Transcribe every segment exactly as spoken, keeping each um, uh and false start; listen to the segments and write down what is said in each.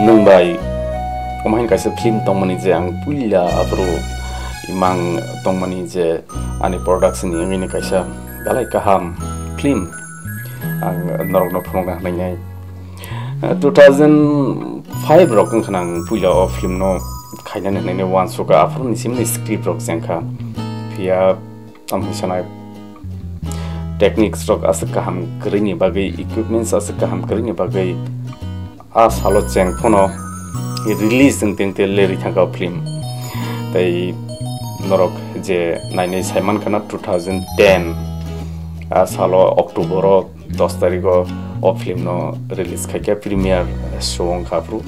Nwng bai omo haino kaisa film tongmani je ang puila aphuru imang tongmani je ani production ni wngwi ni kaisa belai kaham film ang norokno phunukna hwnwi nai. Two thousand five rok wngkha na ang puila o film no khainani hwnwi uansukha, aphuru ni simni script rok chengkha. Phiya tamo sanai techniques rok aswk kaham kwrwini bagwi, equipments aswk kaham kwrwini bagwi a salo cheng phano release wng tengte lerwi thangkha o film. Tei norok je nainai saimankha na two thousand ten a salo October o dos tarikh o o film no release khaikha, premiere show wngkha aphuru.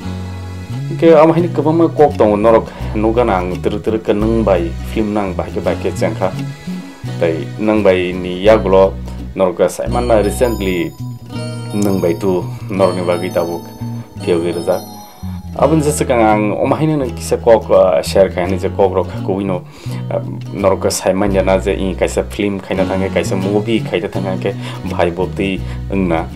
Hwnkhe amo haino kwbangma kok tongo, norok nukgana ang twrwk twrwk khe nwng bai film no ang bahai khe bahai khe chengkha. Tei nwng bai ni yagulo norok khe saimanna recently nwng bai two norokni bagwi tabuk phiyogwi rijak. Aboni je swkang ang omo haino nw kisa kok, ah, share khai ani je kok rok kubui no, ah, norok khe sai manya na je i kaisa film khaina thangkhe, kaisa movie khaina thangkhe bhai bo twi wngna.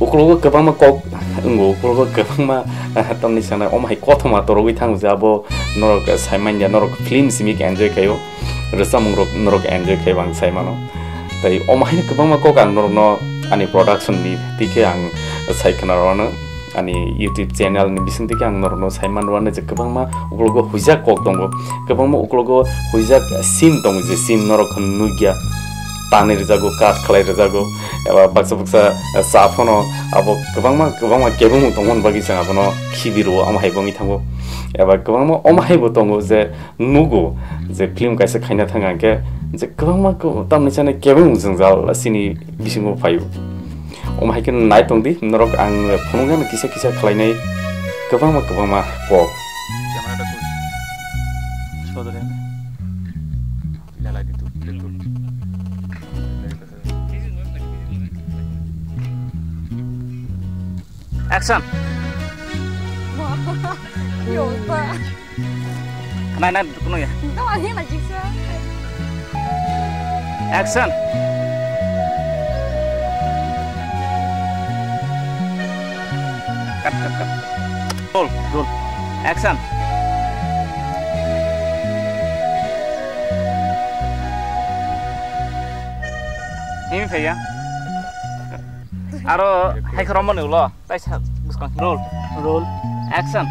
Ukologo kwbangma kok wngo, ukologo kwbangma, ah, tamni sana omo hai kothoma torogwi thango je abo norok sai manya, norok film simi khe enjoy khaio. Rwchapmung rok norok enjoy khai bang sai mano. Tei omo haino kwbangma kok ang norokno ani production ni twi khe ang sai khna rwno, ani YouTube channel ni bising twi khe ang norokno sai man rwno je kwbangma ukologo huijak kok tongo, kwbangma ukologo huijak scene tongo, je scene norok nukya tanwi rwjago, cut khlai rwjago, eba baksa baksa cha phano abo kwbangma kwbangma kebengmung tongmani bagwi chwng abono khibi rwo, omo hai bo wngwi thango. Eba kwbangma omo hai bo tongo je nugo je film kaisa khaina thang hwnkhe je kwbangma kw-, tamni chani kebeng jwngjal chini bisingo phaio. Omo hai khe nai tong di, norok ang phunukgano kisa kisa khlainai kwbangma kwbangma kok. Action. Yo, pa. Nai, nai, kuno ya. No, I think like this, uh, Action. Cut, cut, cut. Roll, roll. Action. Ini saya. Aro hai khorokmani ulo, tai sa bwskang. Roll. Roll. Action.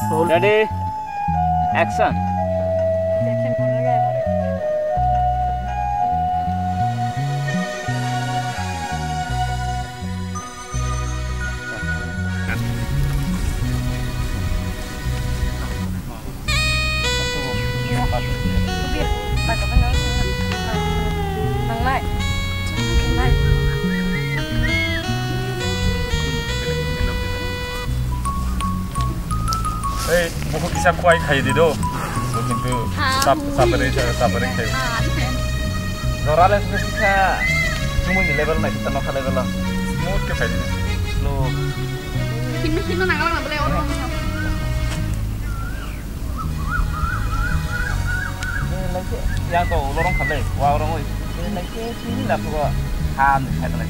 Roll. Ready. Action. Ei, buku kisa kuai khai di do. Buku tu sap-, sapere, sapere khai. Jora le sini sisa cumui ni level nai, kita nokha level lah. Smooth ke khai di. Slow. Himno, himno nang lang bole, ono, ono. Yang to lorong khalai, wa orang oi. Sini na pura ham khai na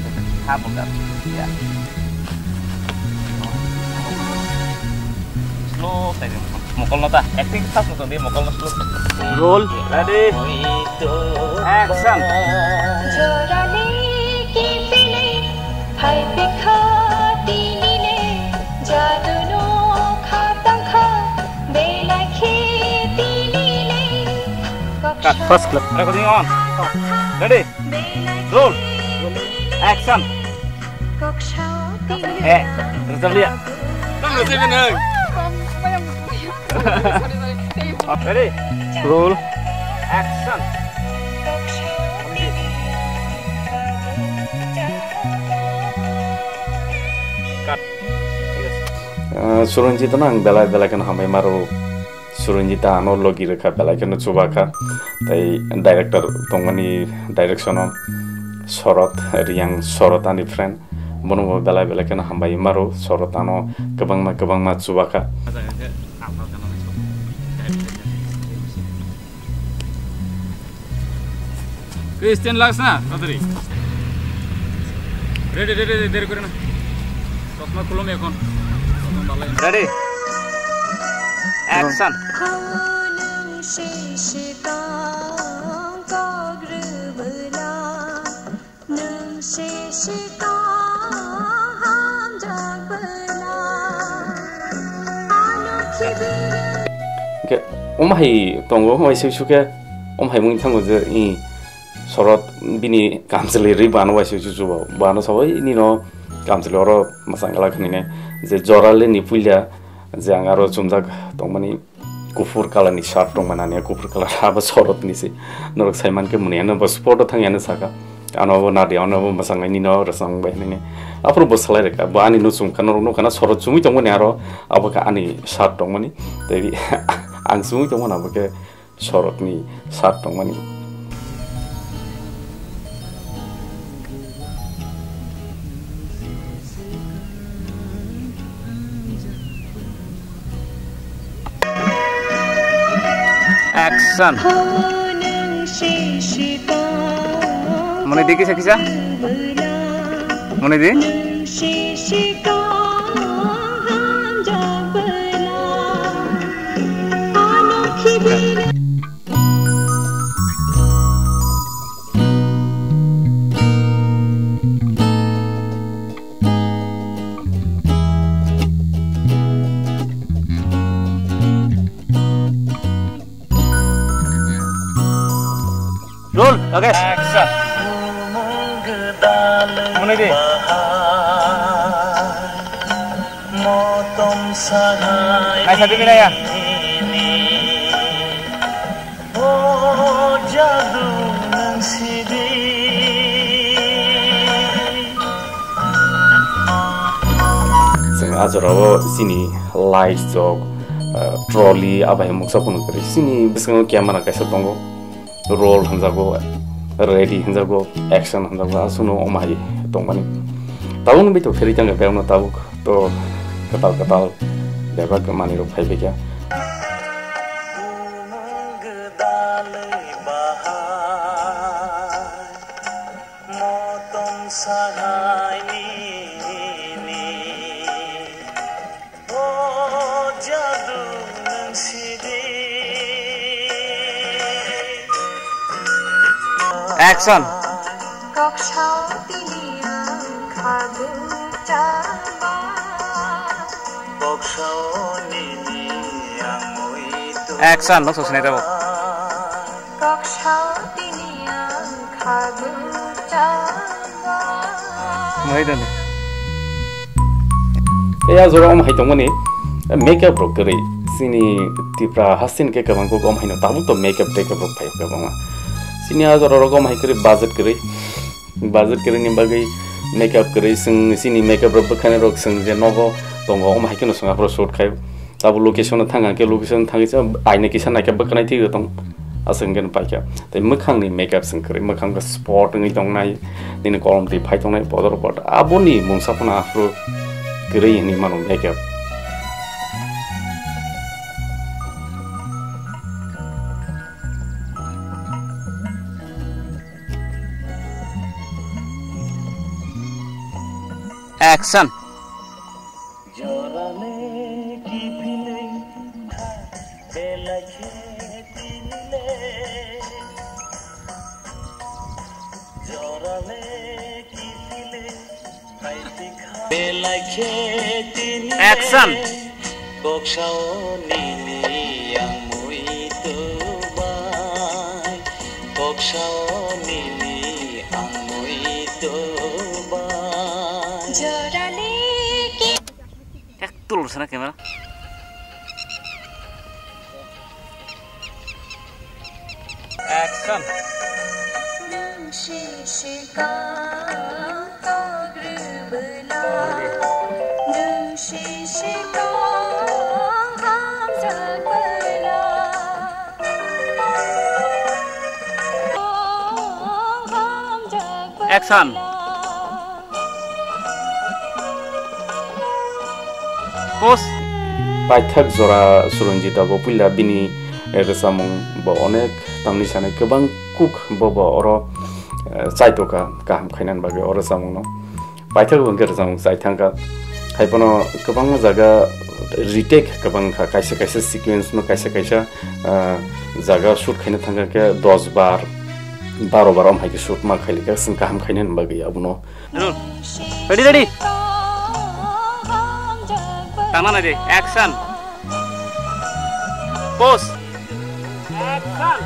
ha bunda. Ya. Slow khai. Mokol no ta, acting khas no tong di, mokol no slow. Roll, ready, action. Jorani kipini, hai pikha tinine, jadu no khatang kha, belai khe tinine. Cut, first clip. Recording on. Ready, roll, action. Eh, result dia. Ready? Roll. Action. Cut. Ah, Suranjit no ang belai belai kheno hambai maro. Suranjit ano logi rwkha, belai kheno chubakha. Tei director tongmani direction o Sorot, Riyang Sorot ani friend. Bono bo belai belai kheno hambai maro, Sorot ano kwbangma kwbangma chubakha. Christian lags na, tatari. Ready, ready, ready, deri kore na. Chosma khulum ekhon. Ready? Action. Hwnkhe omo hai tongo, omo hai sui sui khe omo hai wngwi thango je, i, Sorot bini kamchwlwi rwi bano bai sui sui chuba, bano sabai nino kamchwlwi oro mwchang glak hwnwi nai je jora le ni puila je ang aro chumjak tongmani. Kuphur colour ni shirt tongmani, ani kuphur colour abo Sorot ni se. Norok sai mankhe mwnwi ano bo sport o thangya hinwi saka. Ano bo nadi, ano bo mwchang nai nino rwchang bai hinwi. Aphuru bo salai rwkha. Bo ani no chumkha, norok nukha na Sorot chumui tongmani aro abo khe ani shirt tongmani. Tei ang chumui tongmani abo khe Sorot ni shirt tongmani. Action. Mone di kisa kisa? Mone di? Roll, okay. Action. Muni di. Naisa di, Binaya. Chwng ah jorao chini light chok, ah, trolley, abai moksa phunuk kwrwi. Chini bwskango camera kaisa tongo, roll hwnjago, ready hwnjago, action hwnjago, aswkno omo hai tongmani. Tabukno bithok kherwi tangkha, bebakno tabuk to kwtal kwtal bebak manwirok phaibaikha. Motom sahai nini, o jadu nang sidi. Action. Kok sao tini ang khabu chaba. Kok sao nini ang mui tu. Action, no, sosine tabo. Kok sao tini ang khabu chaba. Mai dano. Ei, a jora omo hai tongmani, makeup rok kwrwi. Chini Tripura hasteni khe kwbang kok omo haino tabuk to makeup, makeup rok phai kwbangma. Chini a jora rok omo hai kwrwi budget kwrwi. Budget kwrwini bagwi makeup kwrwi, chwng chini makeup rok bwkhanai rok chwng je nogo tongo, omo hai kheno chwng aphuru shoot khai. Abo location o thang hwnkhe location thangwi se aina kisa naikhe bwkhanai thwiwi tong, aswk hwnkhe paikha. Tei mwkhangni makeup chwng kwrwi, mwkhang khe spot wngwi tongnai, nini kolom twi phai tongnai bodol bot, aboni mungsa phano aphuru kwrwi hinwi mano makeup. Action. Action. Kok sao nini ang mui tu bai. Kok sao nini ang mui tu bai. Jorale ki. Ek tulur sana camera. Action. Action. Pause. Paithak jora Suranjit abo puila bini rwchapmung bo onek tamni sanai kwbang kuk bo bo oro eh, chaitokha kaham khainani bagwi o rwchapmungno. Paithak bo hwnkhe rwchapmung chai thangkha. Haiphano kwbangma jaga retake kwbang kha, kaisa kaisa sequence no kaisa kaisa, ah, jaga shoot khaina thangkha khe dos bar, baro bar om hai khe shoot ma khailikha, chwng kaham khainani bagwi abono. Ready, ready. Tangna nai de, action. Pause. Action.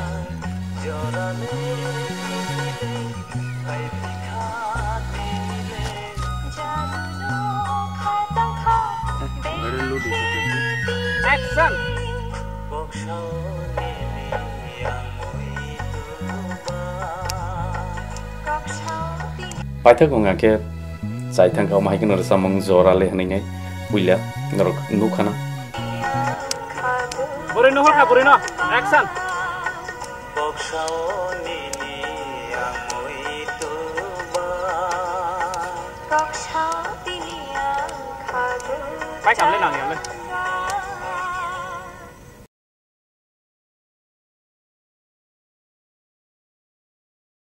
Action. Paithak wngkha khe chai thangkha, omo hai kheno rwchapmung jora le hwnwi nai puila norok nukha na. Bwrwi nuhur kha, bwrwi no. Action. Paisa le nang ya le.